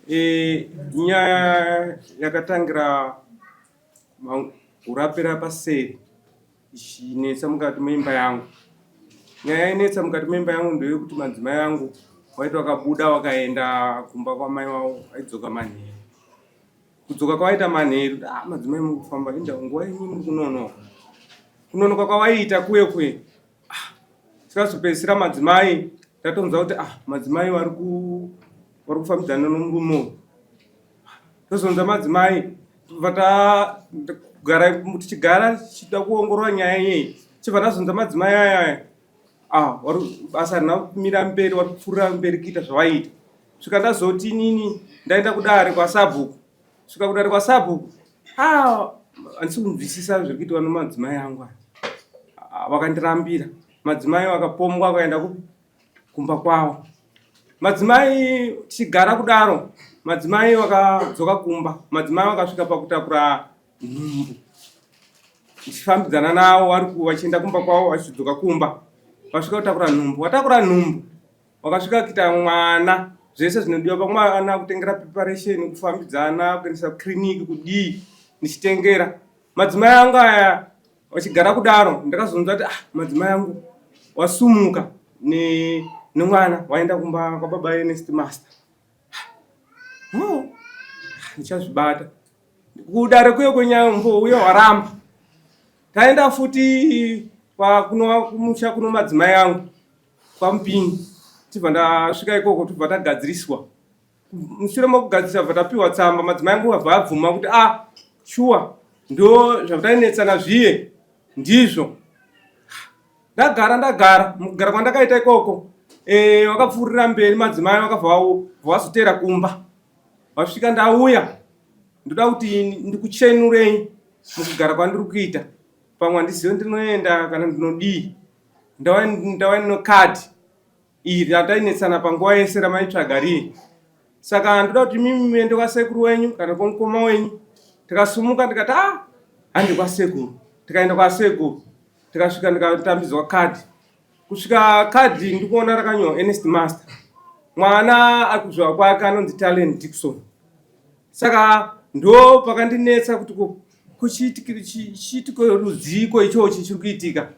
E, nyaya yakatangira kurapira paseri ichinetsa mukati meimba yangu. Nyaya yainetsa mukati meimba yangu ndeyekuti madzimai angu waiti wakabuda wakaenda kumba kwamai wavo aidzoka manheru. Kudzoka kwawaita manheru, ah, madzimai muri kufamba inda nguva yenyu muri kunonoka. Kunonoka kwawaiita kuye kuye ah, tikazopedzisira madzimai tatonzwa kuti ah, madzimai vari vari kufambidzana nomurume uyu. Tozonzwa madzimai tobva tagara tichigara tichida kuongorora nyaya iyeyi chibva tazonzwa madzimai aya aya ah, basa harina kumira mberi vari kupfuurira mberi kuita zvavaiita svika ndazoti inini ndaenda kudare kwasabhuku svika kudare kwasabhuku ah, handisi kunzwisisa zviri kuitwa nemadzimai angu aya ah, vakandirambira madzimai vakapombwa vakaenda kupi kumba kwavo madzimai tichigara kudaro madzimai vakadzoka kumba madzimai vakasvika pakutakura nhumbu ndichifambidzana navo vari vachienda kumba kwavo vachidzoka kumba vasvika kutakura nhumbu vatakura nhumbu wakasvika kuita mwana zvese zvinodiwa pamwana kutengera preparation kufambidzana kuendesa kukiriniki kudii ndichitengera madzimai angu aya vachigara kudaro ndakazonzwa kuti ah, madzimai angu wasumuka nemwana waenda kumba kwababa Ernest Master oh, ndichazvibata kudare kuye kwenyambo uye waramba taenda futi kumusha kuno madzimai angu kwamupini tibva ndasvika ikoko tibva tagadziriswa mushure mekugadzirisa bva tapiwa tsamba madzimai angu abva abvuma kuti a ah, shuwa ndo zvatainetsana zviye ndizvo ndagara ndagara mukugara kwandakaita ikoko e, wakapfuurira mberi madzimai vakabva vazotera kumba vasvika ndauya ndoda kuti ndikuchenurei mukugara kwandiri kuita pamwe handizive ndinoenda kana ndinodii ndava nokadhi iri ratainetsana panguva yese ramaitsvaga riye saka ndoda kuti mimi muende kwasekuru wenyu kana kwamukoma wenyu tikasumuka ndikati a ah, handi kwasekuru tikaenda kwasekuru tikasvika ndikatambidzwa kadhi kusvika kadhi ndikuona rakanyorwa Ernest Master mwana ari kuzviva kwake anonzi Talent Dixon saka ndo pakandinetsa kuti kuchiitiko rudziko ichochi chiri kuitika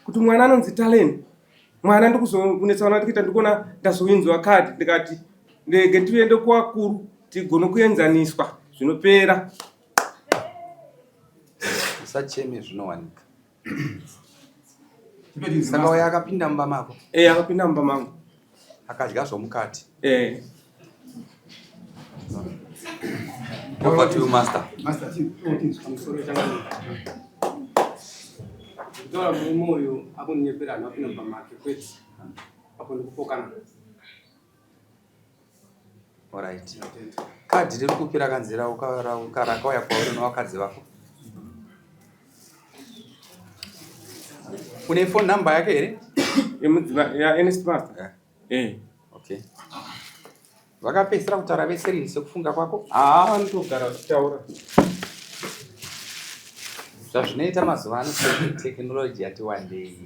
kuti mwana anonzi Talent mwana ndikuzokunetsana ndikuita ndikuona ndazoinzwa kadhi ndikati ndege tiende kuwakuru tigone kuenzaniswa zvinopera usacheme zvinowanika saka uyo akapinda mumba mako eh akapinda mumba mangu akadya zvomukati eh Over to you, master. Master, Kutaura murume uyu akuninyepera anhu apinda mumba make kwete apo ndikupokana. Alright. Kadhi riri kupi rakanzi rakauya kwauri nevakadzi vako? Une phone number yake here? Yemudzimai ya Ernest Master. Eh. Okay. Vakapedzisira kutaura vese rini sekufunga kwako? Haa, vanotogara vachitaura. Zvazvinoita mazuva ano technology yati wandei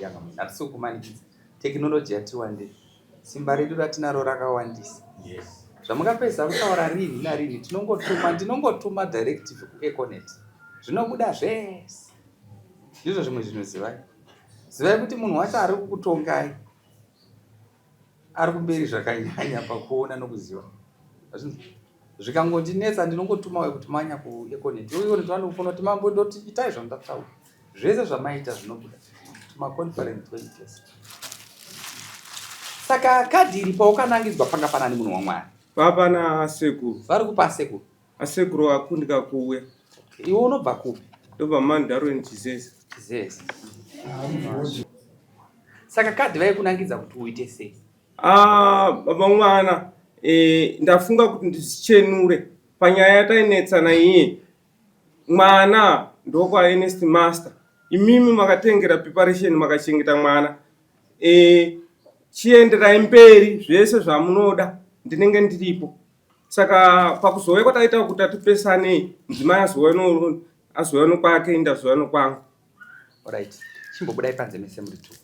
yanga hatisi kumanikidza. Technology yati wandei. Simba redu ratinaro rakawandisa. Yes. Zvamungapedza kutaura rinhi narinhi tinongotuma ndinongotuma directive kuEconet. Zvinobuda zvese. Ndizvo zvimwe zvinhu zivai. Zivai kuti munhu wacho ari kukutongai ari kumberi zvakanyanya pakuona nokuziva. Zvikangondinetsa ndinongotuma uyo kuti manya kuEconet. Econet vanokufona kuti mambo ndoti itai zvandataura. Zvese zvamaita zvinobuda. Tumaconference twenyu twese. Saka kadhi iri paukanangidzwa panga panani munhu waMwari? Papa nasekuru. Vari kupa asekuru? Asekuru akundika kuuya. Iwe unobva kupi? Ndobva Mandarweni Chizeze. Chizeze. Saka kadhi vaikunangidza kuti uite sei? Ah, baba mwana eh, ndafunga kuti ndizvichenure panyaya yatainetsana iye mwana ndokwa Ernest Master imimi makatengera preparation makachengeta mwana e, chienderai mberi zvese zvamunoda ndinenge ndiripo saka pakuzouya kwataita kuti atipesanei mudzimai azouya nokwake indazouya nokwangu Alright. Chimbobudai panze mese muri two.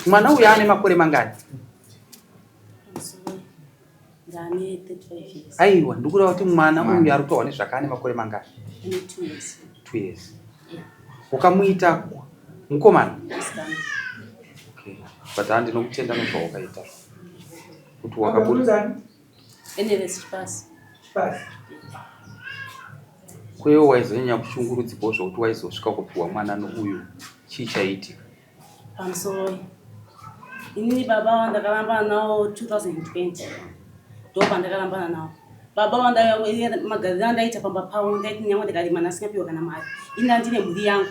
Mwana uyu ane makore mangani? Aiwa, ndikureva kuti mwana uyu ari kutaurwa nezvake ane makore mangani? 2 years. Ukamuita mukomana? Okay. But handinokutenda nezvawakaita kuti wakabuda. Kwewe waizonyanya kushungurudzikawo zvekuti waizosvika kupiwa mwana nouyu chii chaiitika? Pamusoro inini baba vandakarambana nawo 2020 ndo pandakarambana nawo baba magariro andaita pamba pavo ndaiti nyange ndikarima ndasingapiwa kana mari ini ndandine mhuri yangu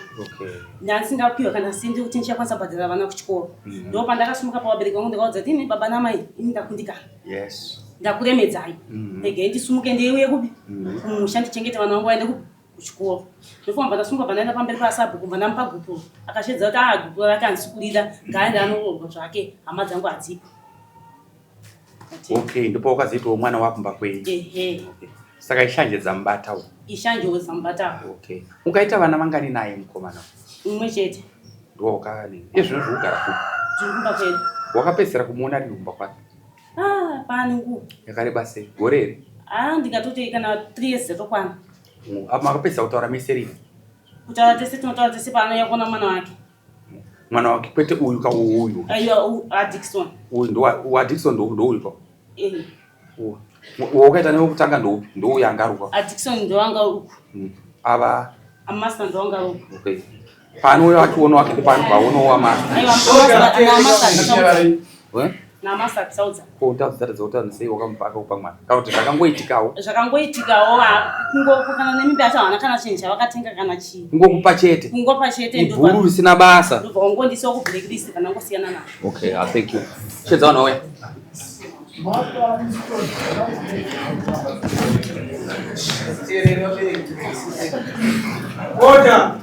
ndandisingapiwa kana sendi kuti ndichakwanisa kubhadhara vana kuchikoro mm. ndo pandakasumuka pavabereki vangu ndikaudza kuti ini baba namai ini ndakundikana ndakuremedzai mm. regai ndisumuke ndiuye kupi mm. kumusha ndichengete vana vangu vaende kupi kuchikoro ndofamba ndasungwa bva ndaenda pamberi pasabhuku bva ndamupa gupuro akashedza kuti ah gupuro rake handisi kurida ngaaende anoroorwa zvake hama dzangu hadzipo okay ndipo wakazoitawo mwana wakumba kwenyu ehe okay. saka ishanje dzamubata u ishanje dzamubata okay ukaita vana vangani naye mukomana umwe chete ndiwo wakane izvino zvekugara kupi tiri kumba kwedu wakapedzisira kumuona rini kumba kwake Ah, pane nguva yakareba sei gore here ah ndingatoti kana 3 years dzatokwana mm, ah, makapedzisa kutaura mese rini kutaura tese tinotaura tese paanouya kuona mwana wake mwana wake kwete uyu ka uyu aiwa adikson uyu ndowadikson ndouyu ka eh. wakaita newekutanga ndoupi ndouyu anga ari uko adikson ndowanga uku mm. ava amaster ndowanga uku okay paanouya achiona wake ndipo paonowa makotaudza sei wakamupa akakupa mwana kana kuti zvakangoitikawo zvakangoitikawo kana nemimba yacho havana kana chinhu chavakatenga kana chii kungokupa chete kungopa chete ibhuru risina basa ndobva wangondisawo kublacklist kana ngosiyana nazvo okay ah, thank you chedza vanhu vauya Order.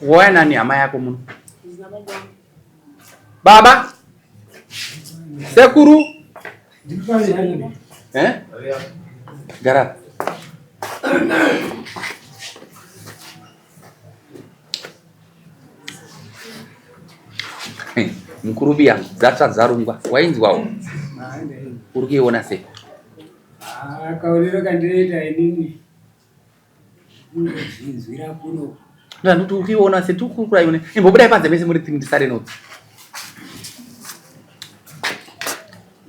Waya nani hama yako muno? Baba. Sekuru. Eh? Gara. Mukuru biya dzatsva dzarungwa wainzwawo uri kuiona sei? Ah, kaonero kandinoita inini Unozvinzwira kuno. Ndandoti ukiona setukukura ione. Imbobudai panze mese muri three ndisare notes.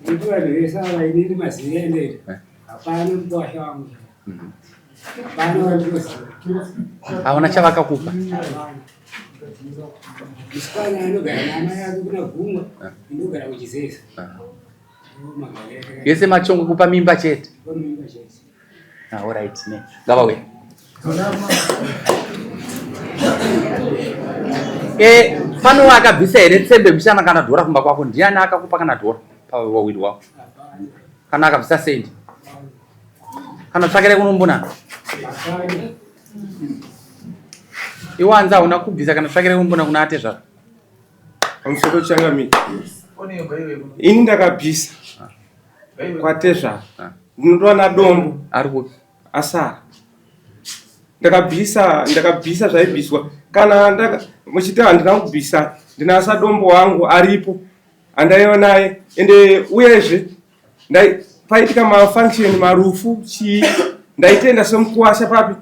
Nekuti vanhu vese ava inini maziviro endoita. Eh. Hapana mukwasha wangu. Mhm. Hapana wandinoziva. Hawana chavakakupa. Musikana anogara naamai ake kuna Gumwa, Eh. inogara kuChizeza. Ah. Yese machongo kupa mimba chete. Kupa mimba chete. Ah, all right, ne. Ngavauye. Eh, pano akabvisa here tsembe mshana kana dhora kumba kwako? Ndiani akakupa kana dhora pawawiri wako? Kana akabvisa sendi? Kana tsvakire kunombona? Iwanza hauna kubvisa kana tsvakire kunombona kuna atezvara. Pamusoro changamire. Ini ndakabvisa. Kwatezvara. Ah. Ndinotowana dombo. Ari kupi? Asara. Ndakabvisa, ndakabvisa zvaibviswa. Kana ndaka muchiti handina kubvisa, ndina dombo wangu aripo. Andaiva naye ende uyezve ndai paitika mafunction marufu chii ndaitenda semukuwasha papi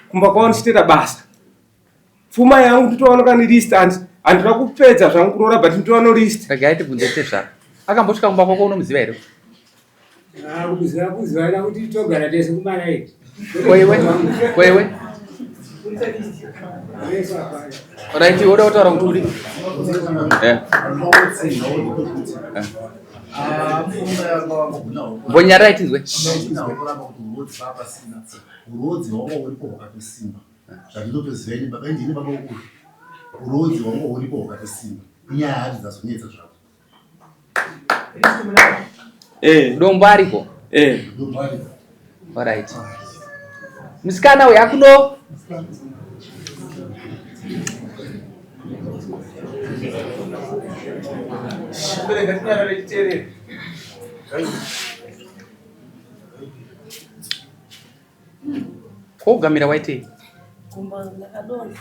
kumba kwavo ndichitoita basa. Pfuma yangu nditowana kani list and handina kupedza zvangu kuroora but nditowana list. Regai tibvunze tezvara. Akambosvika kumba kwako unomuziva here? Ah, kuziva kuzivana kuti togara tese kumaraini. Koiwe? Koiwe? Right, woda kutaura kuti uri? Eh. Eh. Mbonyarai tinzwe. Urodzi hwanga huripo hwakatosimba. Zvandinotoziva ini baba ndini baba ukuru. Urodzi hwanga huripo hwakatosimba. Inyaya hadzo dzazonetsa zvako. Eh. Dombo ariko? Eh. Dombo ariko. Alright. Musikana uyu akuno Kogamira waitei? Kumba ndakadonha.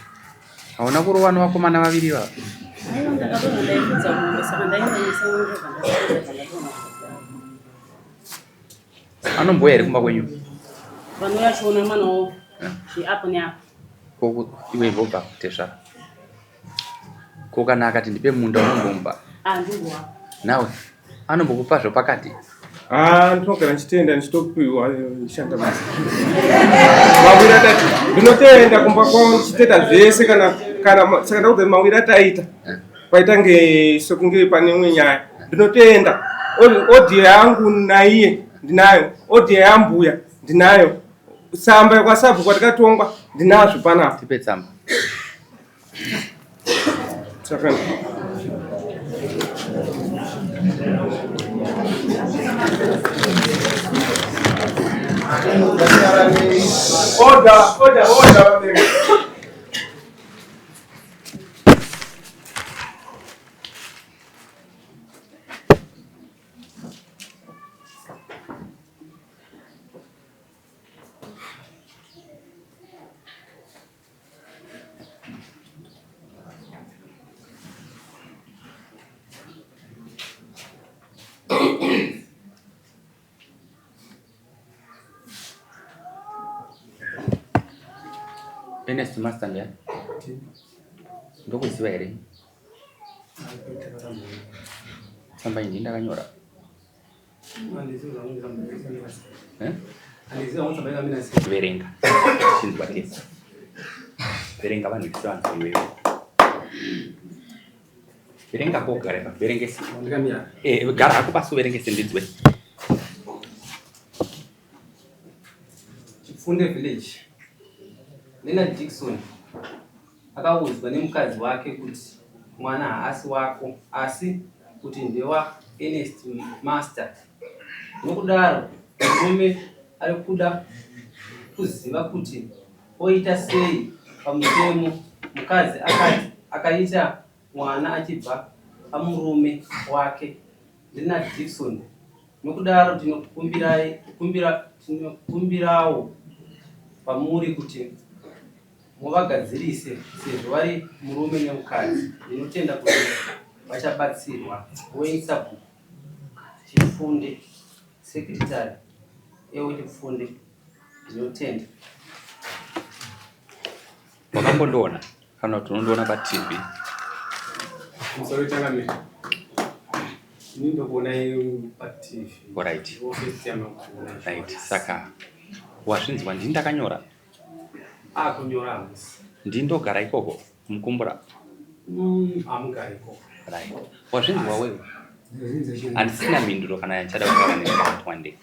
Hauna kurova nevakomana vaviri ivava? Aiwa ndakadonha ndaifudza mombe saka ndaenda musango ndobva ndadonha. Anombouya here kumba kwenyu? Vanouya chiona mwana wavo zveapo neapo. Ko iwe imbobva kutezvara. Ko kana akati ndipe munda unombomupa? Ah, ndingowa. Nawe anombokupa zvopakati? Ah, ndinogara ndichitenda ndichitopiwa ndishanda basa. Mawiri atati ndinotenda kumba kwavo ndichitenda zvese kana kana saka ndakuti mawiri ataita. Eh. Paita nge sekunge pane imwe nyaya. Ndinotenda audio yangu naiye ndinayo, audio yambuya ndinayo. Tsamba yekwasabhuku kwatakatongwa ndinazvo panapa. Tipe tsamba. Saka Order, order, order. Ernest Master ndiani? Ndokuziva here? Tsamba iyi ndakanyora. Eh? Verenga. Chinzwa tese. Verenga vanhu vese vanhu iwewe. Verenga ko gara ipapo. Verengesa. Eh, gara hako pasi uverengese ndinzwe. Chipfunde village. Leonard Dixon Akaudzwa nemukadzi wake kuti mwana haasi wako asi kuti ndewa Ernest Master. Nokudaro murume ari kuda kuziva kuti oita sei pamutemo. Mukadzi akati akaita mwana achibva pamurume wake Leonard Dixon. Nokudaro tinokumbirawo kwamuri kuti muvagadzirise sezvo vari murume nemukadzi. Ndinotenda kuti vachabatsirwa. Wayne Sabhuku Chifunde, Secretary ewo Chifunde, ndinotenda. Wakambondiona kana kuti unondiona paTV? Musoro changamire. Ini ndokuonai paTV. Alright. Office yamakuona. Right. Saka wazvinzwa ndini ndakanyora. Akunyora hamusi. Ndini ndogara ikoko mukumbura. Hamugari ikoko. Right. Wazvinzwa wewe? Handisina mhinduro kana yandichada kutaura newe one day.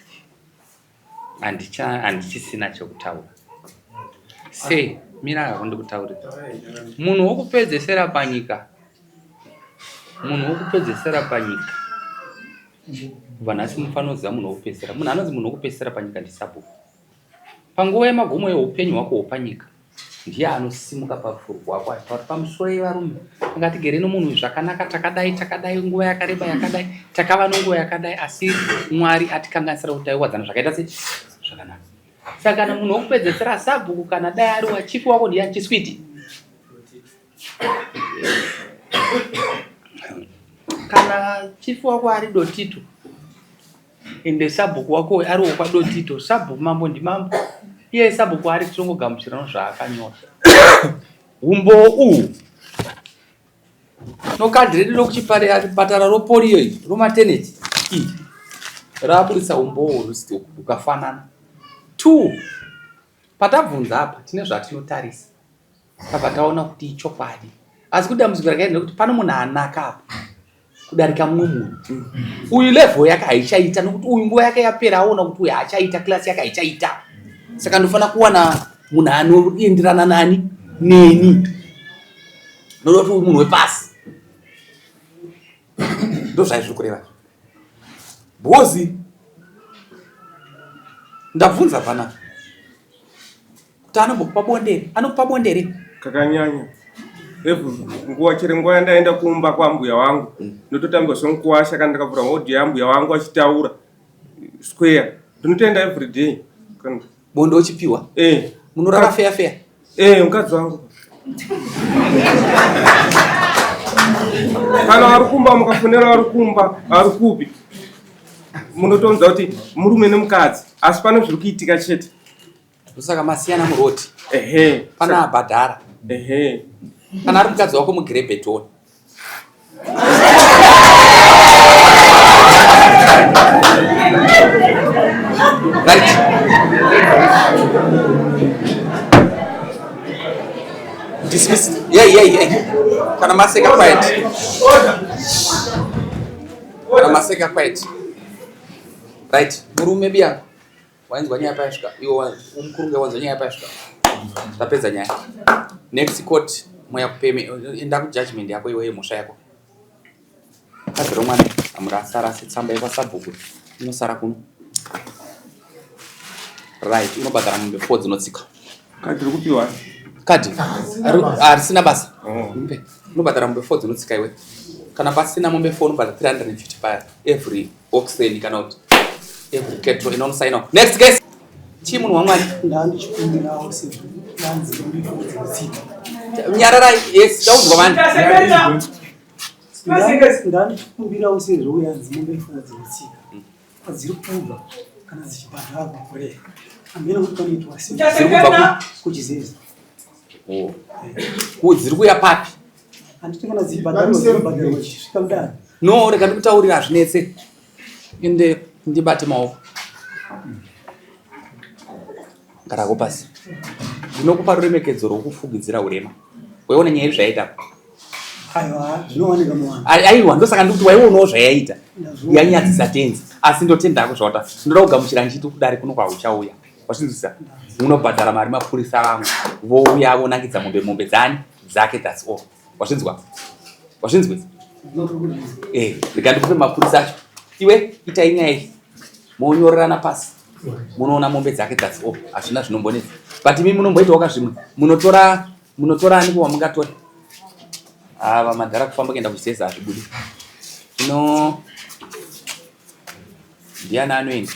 Handicha handichisina chekutaura. Sei? Mira hako ndikutaurira. Munhu wokupedzesera panyika. Munhu wokupedzesera panyika. Kubva nhasi mufanira kuziva munhu wokupedzesera. Munhu anonzi munhu wokupedzesera panyika ndisabhuku. Panguva yemagumo eupenyu hwako hwepanyika, ndiye anosimuka parufuro rwako achitaura kuti pamusoro yevarume tanga tigere nomunhu uyu zvakanaka, takadai takadai nguva yakareba yakadai, takava nenguva yakadai, asi Mwari atikanganisira kuti taiwadzana zvakaita sei zvakanaka. Saka kana munhu wokupedzesera sabhuku kana dai ari wachifu wako ndiye chiswiti kana chifu wako ari dotito Ende sabhuku wako uyu ari wokwaDotito, sabhuku mambo ndimambo. Iye sabhuku ari titongogamuchirano zvaakanyora. Umbowo uhu nokadhi redu rokuchipatara ropolio iri romateneti iri raburitsa umbowo hukafanana. Two, patabvunza apa tine zvatinotarisa. Tabva taona kuti ichokwadi. Asi kuti dambudziko rakaita ndekuti pano munhu anaka apa kudarika mumwe munhu. Uyu level yake haichaita nokuti uyu nguva yake yapera aona kuti uyu haachaita class yake haichaita. Saka ndofanira kuwana munhu anoenderana nani neni. Ndoda kuti uyu munhu wepasi. Ndozvaizviri kureva. Because ndabvunza panapa. Kuti anombokupa bonde here? Anokupa bonde here? Kakanyanya. Every nguva chero nguva yandaenda kumba kwambuya wangu ndototambwa zvemukuwasha kana ndakavhura audio yambuya wangu achitaura square ndinotoenda every day. Bonde uchipiwa? Eh. Munorara feya feya? Eh, mukadzi wangu. Kana vari kumba mukafonera vari kumba vari kupi munotonzwa kuti murume nemukadzi asi pane zviri kuitika chete. Ndosaka masiyana muroad. Ehe. Pana abhadhara. Ehe. Kana ari mukadzi wako mugrebe tione. Right. Dismiss. Yeah, yeah, yeah. Kana maseka quiet. Kana maseka quiet. Right. Murume biya. Wainzwa nyaya payasvika. Iwe umukurunge wanzwa nyaya payasvika. Tapedza nyaya. Next court moya kupeme enda ku judgment yako iwe mhosva yako. Kadzi romwana amurasarase tsamba yekwasabhuku inosara kuno. Right, unobhadhara mombe 4 dzinotsika. Kadhi rikupiwa. Kadhi harisina basa. Oh. Mpe. Unobhadhara mombe 4 dzinotsika iwe. Kana pasina mombe 4 unobhadhara 350 pa every oxen kana kuti every cattle inonosaina. Next case. Chii munhu waMwari? Ndandichikumbirawo sezvo ndanzi mombe 4 dzinotsika. Nyararai, yes, daudzwa vanhu. Ndandichikumbirawo sezvo yanzi mombe 4 dzinotsika. Kwadziri kubva kana dzichibhadharwa kure. Hameno kuti panoitwa sei. Dziri kubva ku? Kuchizezi. Oh. Ku dziri kuya papi? Handiti kana dzichibhadharwa dzinobhadharwa dzichisvika mudare. No, rega ndikutaurira hazvinetse. Ende ndibate maoko. Garako pasi. Ndinokupa ruremekedzo rwokufugidzira urema. Waiona nyaya iri zvayaita apa? Aiwa, zvinowanika muvanhu. Aiwa, ndosaka ndikuti waionawo zvayaita. Yanyadzisa tenzi. Asi ndotenda hako zvawata. Ndinoda kugamuchira ndichiti kudare kuno kwahuchauya. Wazvinzwisisa? Munobhadhara mari mapurisa vangu. Vouya vonakidza mombe mombe dzani dzake that's all. Wazvinzwa? Wazvinzwa? Eh, rega ndikupe mapurisa acho. Iwe itai nyaya iyi. Monyorerana pasi. Munoona mombe dzake that's all. Hazvina zvinombonetsa. But imi munomboitawo ka zvimwe. Munotora munotora ani wamungatora? Ava madhara kufamba kuenda kuchiteza hazvibudi. Zvino ndiani anoenda?